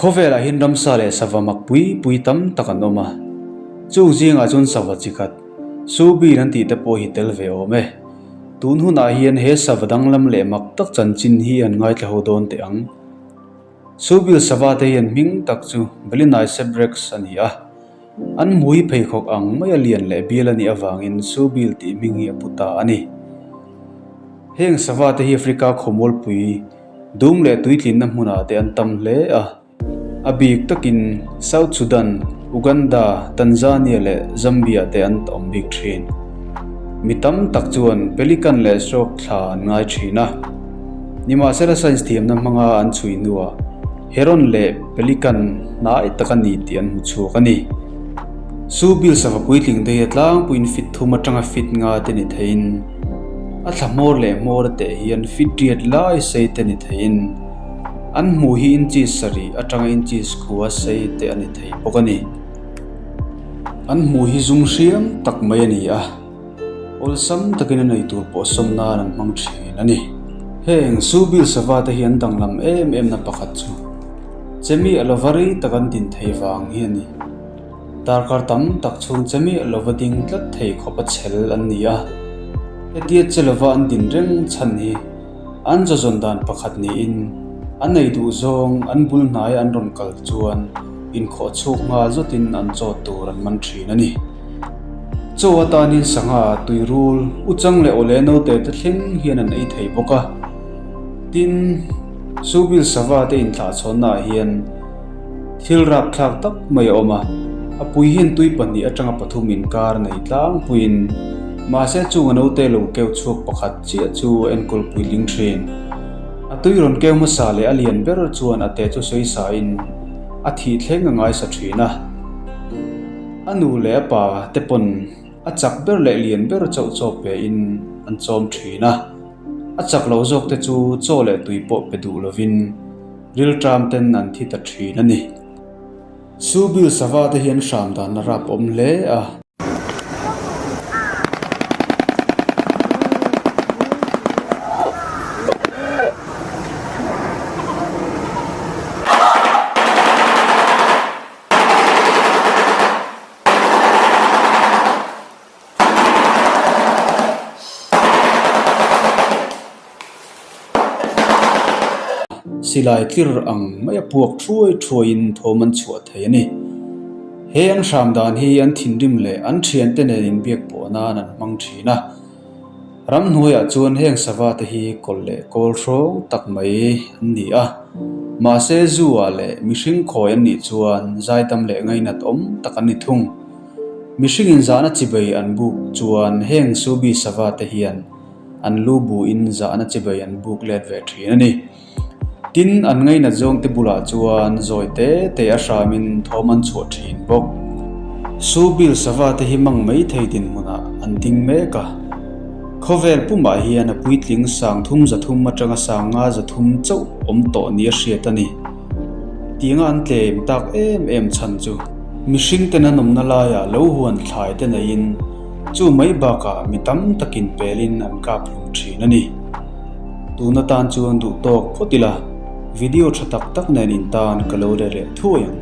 Khawvelah hian ramsa leh sava mak pui pui tam tak an awm a, chung zingah chuan sava chi khat, Subin an tih te pawh hi tel ve awm e. Tun hunah hian he sava danglam leh mak tak chanchin hi an ngaithla ho dawn teh ang. Subil sava te hian hming tak chu Balaeniceps rex a ni a, an hmui pheikhawk ang maia lian leh bial a nih avangin Subil tih hming hi a pu ta a ni. Heng sava te hi Africa khawmualpui dum leh tuitlinna hmunah te an tam hle a. A bik takin South Sudan, Uganda, Tanzania leh Zambia te an awm bik thin. Mi tam tak chuan pelican leh stroke thla an ngai thin a. Nimahsela science thiamna hmanga an chhui hnuah heron leh pelican hnai tak a ni tih an hmu chhuak a ni. Su bil sava puitling te hi a tlangpuiin fit thum atanga fit nga te ni theiin a thla hmawr leh hmawr a teh hian fit riat lai sei te ni theiin An hmuh hi inches sarih atanga inches khua sei te a ni thei bawk a ni. An hmuh hi zum hriam tak mai a ni a, awlsam takin a nei tur pawh sawm nan an hmang thin a ni. Heng Subil sava te hi an danglam em em na pakhat chu chemi a lova rei tak an din thei vang hi a ni. Darkar tam tak chhung chemi a lova ding tlat thei khawp a chhel an ni a, hetia che lova an din reng chhan hi An zazawn dan pakhat niin, an ei duh zawng an bul hnaia an rawn kal chuan inkhawh chhuk nghal zawtin an chaw tur an man thin a ni. Chaw atanin sangha, tuirul, uchang leh awle naute te thleng hian an ei thei bawk a. Tin, Subil sava te inthlahchhawnnaah hian Thil rapthlak tak mai a awm a, a pui hian tui pahnih atanga pathum inkar nei tlangpuiin mahse chung a naute lo keu chhuak pakhat chiah chu a enkawl puitling thin. A tui rawn keu hmasa leh a lian ber chuan a te chu sawi sain a thih thleng a ngaisa thin a. A nu leh a pa te pawn a chak ber leh lian ber chauh chaw pein an chawm thin a, a chak lo zawk te chu chaw leh tui pawh pe duh lovin Rilṭam ten an thi ta ṭhin a ni. Subil sava te hi an hram dan a rap awm hle a. Silai tlir ang mai a puak thuai thuaiin thawm an chhuah thei a ni. He an hram dan hi an thinrim leh an thiante nen inbiak pawh nan an hmang thin a. Ramhnuaiah chuan heng sava te hi kawlh leh kawl hrawng tak mai an ni a. Mahse zu ah leh mihring khawi an nih chuan zaidam leh ngainat awm tak an ni thung. Mihringin zahna chibei an buk chuan heng subi sava te hian an lu buin zahna chibei an buk let ve thin a ni. Tin, an ngainat zawngte bulah chuan zawi te te a hramin thawm an chhuah thin bawk. Subil sava te hi mang mai thei dinhmunah an ding mek a. Khawvel pumah hian a puitling sang thum zathum atanga sang nga zathum chauh awm tawh nia hriat a ni. Tianga an tlem tak em em chhan chu mihring ten an awmna laiah lo huan thlai te neiin chu mai bakah mi tam takin pelin an kap hlum thin a ni. Tun atan chuan duh tawk phawt ila video tha tak tak nen in tan ka lo let leh thuai ang.